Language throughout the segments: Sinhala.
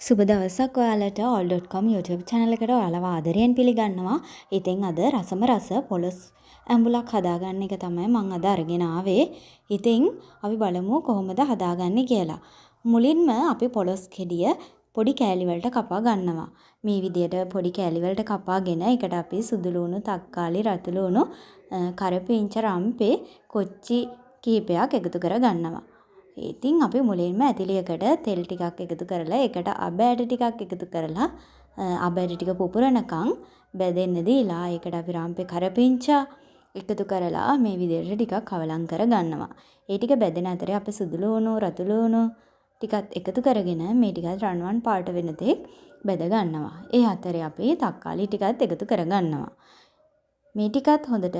සුබ දවසක් ඔයාලට all.com YouTube channel එකට ඔයාලව ආදරයෙන් පිළිගන්නවා. ඉතින් අද රසම රස පොළොස් ඇඹුලක් හදාගන්න එක තමයි මං අද අරගෙන ආවේ. ඉතින් අපි බලමු කොහොමද හදාගන්නේ කියලා. මුලින්ම අපි පොළොස් ගෙඩිය පොඩි කෑලි වලට කපා ගන්නවා. මේ විදියට පොඩි කෑලි වලට කපාගෙන ඒකට අපි සුදු ලුණු, තක්කාලි, රතු ලුණු, කරපිංච, රම්පෙ, කොච්චි කිහිපයක් එකතු කර ගන්නවා. ඉතින් අපි මුලින්ම ඇතිලියකට තෙල් ටිකක් එකතු කරලා ඒකට අබ ඇට ටිකක් එකතු කරලා අබ ඇට ටික පුපුරනකන් බැදෙන්න දීලා ඒකට අපි රම්පෙ කරපිංචා එකතු කරලා මේ විදියට ටිකක් කවලම් කර ගන්නවා. ඒ ටික බැදෙන අතරේ අපි සුදු ලුණු, රතු ලුණු ටිකත් එකතු කරගෙන මේ ටිකත් රන්වන් පාට වෙන තෙක් බැද ගන්නවා. ඒ අතරේ අපි තක්කාලි ටිකත් එකතු කර ගන්නවා. මේ ටිකත් හොඳට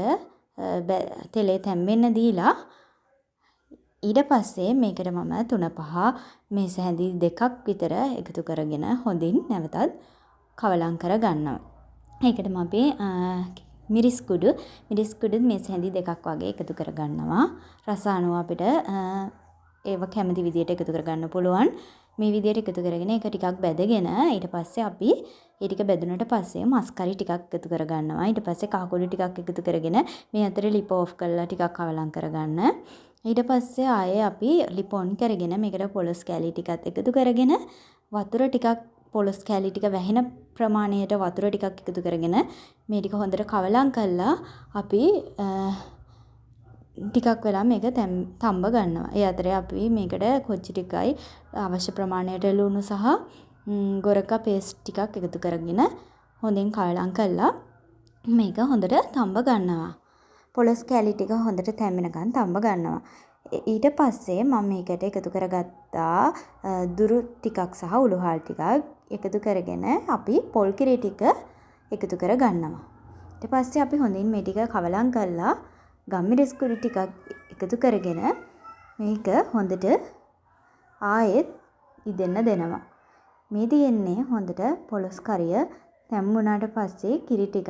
තෙලේ තැම්බෙන්න දීලා ඊට පස්සේ මේකට මම 3-5 මේස හැඳි දෙකක් විතර එකතු කරගෙන හොඳින් නැවතත් කවලම් කර ගන්නවා. ඒකටම අපි මිරිස් කුඩු, මිරිස් කුඩුත් මේස හැඳි දෙකක් වගේ එකතු කර ගන්නවා. රස අනුව අපිට ඒව කැමති විදියට එකතු කරගන්න පුළුවන්. මේ විදියට එකතු කරගෙන ඒක ටිකක් බැදගෙන ඊට පස්සේ අපි ඒ ටික බැදුනට පස්සේ මස් කරි ටිකක් එකතු කරගන්නවා. ඊට පස්සේ කහ කුඩු ටිකක් එකතු කරගෙන මේ අතරේ ලිප ඔෆ් කරලා ටිකක් කවලම් කරගන්න. ඊට පස්සේ ආයේ අපි ලිප ඔන් කරගෙන මේකට පොළොස් කෑලි ටිකත් එකතු කරගෙන වතුර ටිකක්, පොළොස් කෑලි ටික වැහෙන ප්‍රමාණයට වතුර ටිකක් එකතු කරගෙන මේ ටික හොඳට කවලම් කරලා අපි ටිකක් වෙලා මේක තම්බ ගන්නවා. ඒ අතරේ අපි මේකට කොච්චි ටිකයි අවශ්‍ය ප්‍රමාණයට ලුණු සහ ගොරකා පේස්ට් ටිකක් එකතු කරගෙන හොඳින් කවලම් කරලා මේක හොඳට තම්බ ගන්නවා. පොළොස් කෑලි ටික හොඳට තැම්බෙනකන් තම්බ ගන්නවා. ඊට පස්සේ මම මේකට එකතු කරගත්තා දුරු ටිකක් සහ උළුහාල් ටිකක් එකතු කරගෙන අපි පොල් කිරි ටික එකතු කර ගන්නවා. ඊට පස්සේ අපි හොඳින් මේ ටික කවලම් කරලා ගම්මිරිස් කුඩු ටිකක් එකතු කරගෙන මේක හොඳට ආයෙත් ඉදෙන්න දෙනවා. මේ තියෙන්නේ හොඳට පොළොස් කරිය තැම්බුනාට පස්සේ කිරි ටිකක්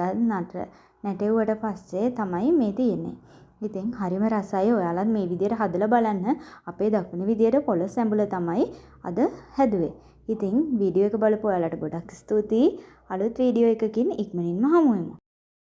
නැටෙව්වට පස්සේ තමයි මේ තියෙන්නේ. ඉතින් හරිම රසයි. ඔයාලත් මේ විදියට හදලා බලන්න. අපේ දකුණේ විදියට පොළොස් ඇඹුල තමයි අද හැදුවේ. ඉතින් වීඩියෝ එක බලපු ඔයාලට ගොඩක් ස්තුතියි. අලුත් වීඩියෝ එකකින් ඉක්මනින්ම හමු වෙමු.